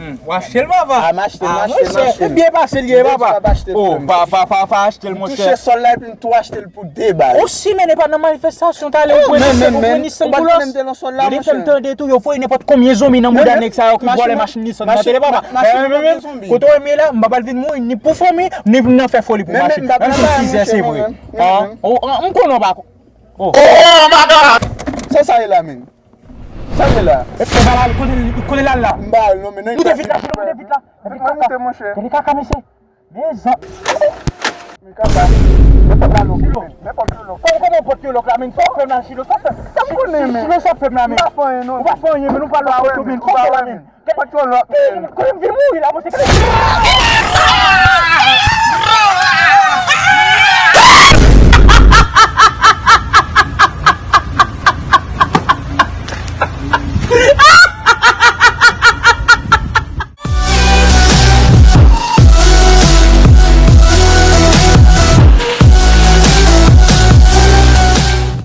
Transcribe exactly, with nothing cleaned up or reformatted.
W achte l, papa? Ah, m achte l, m achte l, m achte l. Byen pase l ye, papa. M ap achte l, Oh, frè m. pa, pa, pa, pa achte l, monchè. Touche sòl la epi m tou achte l pou de bal. Ou si men e pa nan manifestasyon talè ou pran Nissan, ou pran Nissan pou lòs. Yo te fè m tande tou, yo voye nenpòt konbyen zonbi nan mouda nèg sa yo ki vòlè machin Nissan nan tele, papa. Kote w ye la, m pa pral vin mouri ni pou fanmi, ni nan fè foli pou machin. Menm si m tizè, se vre. M konnen w pa. Oh my God! Sa sa ye la, menm? Sa ye la? E pa la, kote l al la? M pa al non, men nèg. Moute vit la, moute vit la. Epi kaka. Tande kaka, mesye. Mezan. Men kaka. Nenpòt la lòk, nenpòt la lòk. Kòman, kòman pòt yo lòk la, men sa w fè m la, Chilo? Sa w fè? Sa w konnen, men? Chilo, sa w fè m la, men? M pa fè anyen, non. Ou pa fè anyen, men nou pral la oto, men. Kòman la, men? Pòt yo lòk, men. Kote m vin mouri la, monchè?